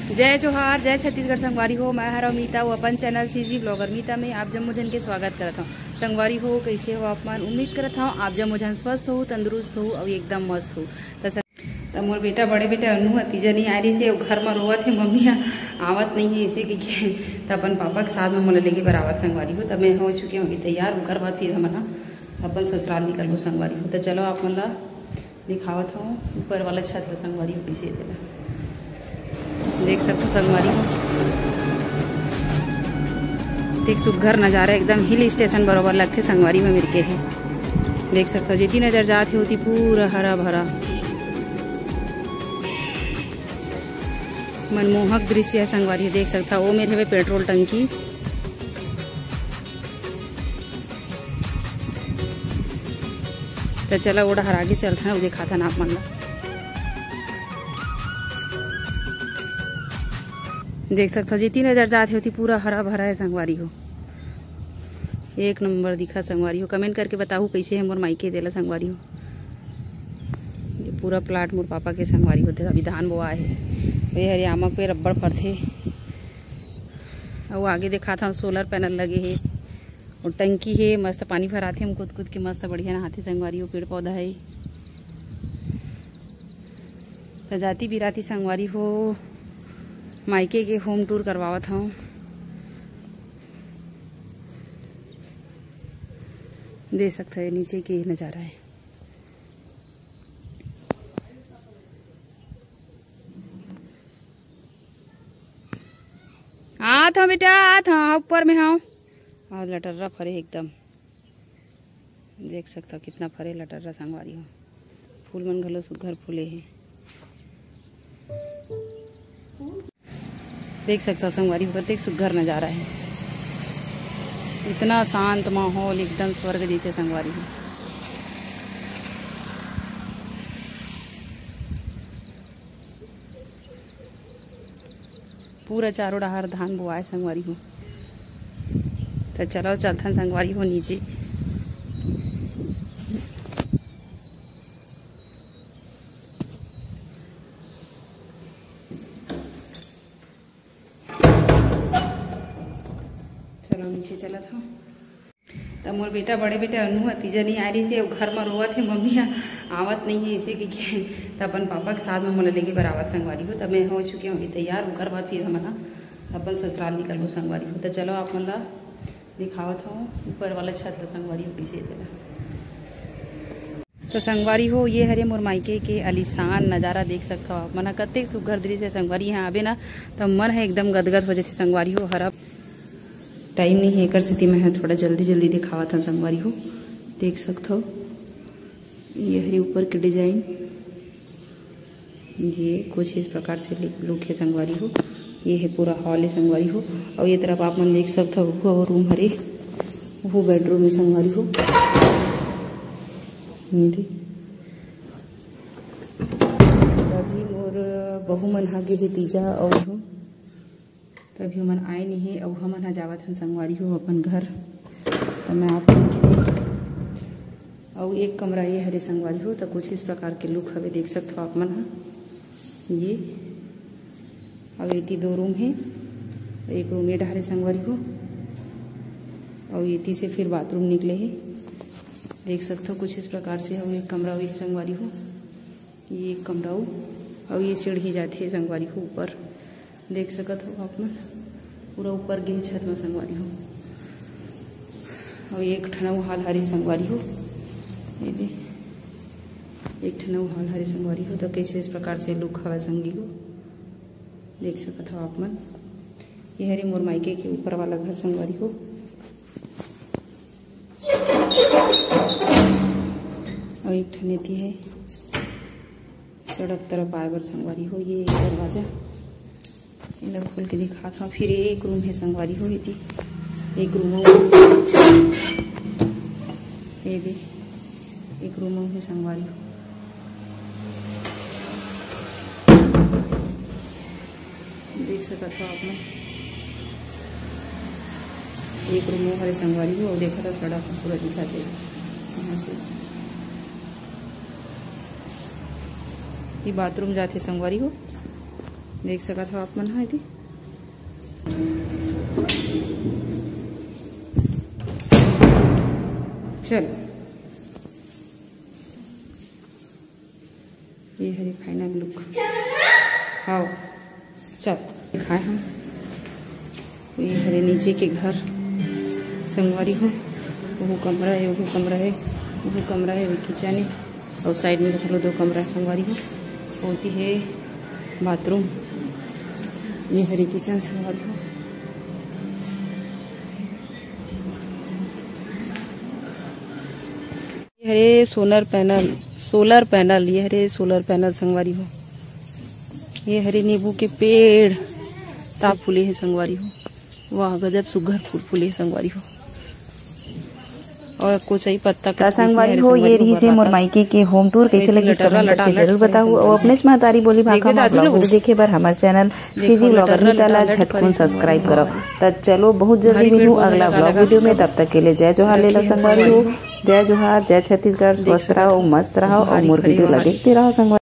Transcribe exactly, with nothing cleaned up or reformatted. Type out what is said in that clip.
जय जोहार, जय छत्तीसगढ़ संगवारी हो। मैं हर अमिता, वो अपन चैनल सीजी ब्लॉगर मीता में आप जम्मो झन के स्वागत करत हूँ। संगवारी हो, कैसे हो आप मन? उम्मीद करत हूँ आप जम्मो झन स्वस्थ हो, तंदुरुस्त हो और एकदम मस्त हो। त मोर बेटा, बड़े बेटा अन्नू ह तीजा नहीं आ रही से, घर में रोवत है, मम्मी ह आवत नहीं है इसे कि त अपन पापा के साथ में मोला लेके बरावत संगवारी हो। तब मैं हो चुके होंगे तैयार, ओकर बाद फिर हमन ह अपन ससुराल निकलबो संगवारी हो। त चलो आप मन ला दिखावत हूँ ऊपर वाला छत ला संगवारी हो, किसे तेला देख सकते हो संगवारी हो। देख सुघर नजारा, एकदम हिल स्टेशन बरोबर लगथे संगवारी हो, मिलके है। देख सकते हो जितनी नजर जात है होती पूरा हरा भरा मनमोहक दृश्य है संगवारी हो। देख सकता वो मेरे हवे पेट्रोल टंकी। त चला ओड़ा हर आगे चलथन, वो दिखाथन आप मन ला। देख सकत हो जितनी नजर जात है होती पूरा हरा भरा है संगवारी हो। एक नंबर दिखा संगवारी हो। कमेंट करके बताहू कैसे है मोर मायके देला संगवारी हो। ये पूरा प्लाट मोर पापा के संगवारी होते, अभी धान बोआ है। ये हरे आमा के पेड़ अब्बड़ फरथे। अउ आगे देखात हन सोलर पैनल लगे हे, अउ टंकी हे, मस्त पानी भराथे, हम कूद कूद के मस्त बढ़िया नहाथे संगवारी हो। पेड़ पौधा हे। त जाती बिराती संगवारी हो, मायके के होम टूर करवावत हूँ। दे सकत हे नीचे के नजारा है। आत हूँ बेटा, आत हूँ, ऊपर में हूँ। आज लटर्रा फरे एकदम, देख सकता हो कितना फरे लटर्रा संगवारी हो। फूल मन घलो सुग्घर फूले हे। देख सकता हो संगवारी हो, कतेक सुग्घर नजारा है। इतना शांत माहौल, एकदम स्वर्ग जैसे संगवारी हो। पूरा चारों डहार धान बोआए संगवारी हो। त चलो चलथन संगवारी हो नीचे। चलो नीचे चलत हूँ। त मोर बेटा, बड़े बेटा अनु ह तीजा नहीं आ रही से, अउ घर म रोवत हे, मम्मी ह आवत नहीं है इसे कि, कि त अपन पापा के साथ में मोला लेके बरावत संगवारी हो। त मैं हो चुके होंगे तैयार, ओकर बाद फिर हमन ह अपन ससुराल निकलबो संगवारी हो। त चलो आप मन ला दिखावत हूँ ऊपर वाला छत ला संगवारी हो, किसे तेला। तो संगवारी हो, ये हरे मोर मायके के आलीशान नजारा, देख सकत हो आप मन ह, कतेक सुघर दृश्य है संगवारी। यहाँ आबे ना त मन ह एकदम गदगद हो जाथे संगवारी हो। हरा टाइम नहीं है, एकर सेती मैं ह थोड़ा जल्दी जल्दी दिखावत हूँ संगवारी हो। देख सकत हो ये हरे ऊपर के डिजाइन, ये कुछ इस प्रकार से लुक है संगवारी हो। ये है पूरा हॉल है संगवारी हो। और ये तरफ आप मन देख सकत हो वो रूम हरे, वो बेडरूम है संगवारी हो। ये दे। अभी मोर बहू मन हा गे हे तीजा अउ तभी हमन आए नहीं हे, अउ हमन हा जावत हन संगवारी हो अपन घर। त मैं आप मन के लिए, अउ एक कमरा ये हरे संगवारी हो, त कुछ इस प्रकार के लुक हवे, देख सकत हो आप मन हा। ये अउ एती दो रूम हे, एक रूम ये डहरे संगवारी हो, अउ एती से फिर बाथरूम निकले हे, देख सकत हो कुछ इस प्रकार से। अउ एक कमरा ये संगवारी हो, ये एक कमरा हो, अउ ये सीढ़ी जाथे संगवारी हो ऊपर। देख सकत हो आप मन, पूरा ऊपर गे छत में संगवारी हो। अउ एक ठन अउ हॉल हरे संगवारी हो, ये दे, एक ठन अउ हॉल हरे संगवारी हो। तो कैसे इस प्रकार से लुक हवा संगी हो, देख सकत हो आप मन। ये हरे मोर मायके के ऊपर वाला घर संगवारी हो। अउ एक ठन एती है सड़क तरफ आए बर संगवारी हो, ये दरवाजा, इला खोल के दिखात हूँ। फिर एक रूम है संगवारी हो, एती एक रूम हो, ये दे, एक रूम हो है संगवारी हो। देख सकत हो आप मन, एक रूम हरे संगवारी हो, अउ देखत हो सड़क पूरा दिखत हे यहाँ से। ये बाथरूम जाथे संगवारी हो, देख सकत हो आप मन ह एती। चल, ये हरे final look। हाव, चल, खाए हम। ये हरे नीचे के घर संगवारी हो, वो कमरा है, वो कमरा है, वो कमरा है, वो kitchen है, और side में घलो दो कमरा है संगवारी हो। ओती है bathroom, ये हरे kitchen संगवारी हो। ये हरे solar panel, solar panel, ये हरे solar panel संगवारी हो। ये हरे नींबू के पेड़, ताब फूले हे संगवारी हो। वाह, गजब सुग्घर फूल फूले हे संगवारी हो। और कोचई पत्ता का त संगवारी हो, ये रिहिस हे मोर मायके के home tour। कइसे लगिस comment करके जरूर बताहू। और अपनेच महतारी बोली भाखा मा vlog video देखे बर हमर channel CG vlogger नीता ला झटकुन subscribe करव। त चलो, बहुत जल्दी मिलहू अगला vlog video में। तब तक के लिए जय जोहार ले लो संगवारी हो। जय जोहार, जय छत्तीसगढ़, स्वस्थ रहो, मस्त रहो और मोर video ला देखते रहो संगवारी।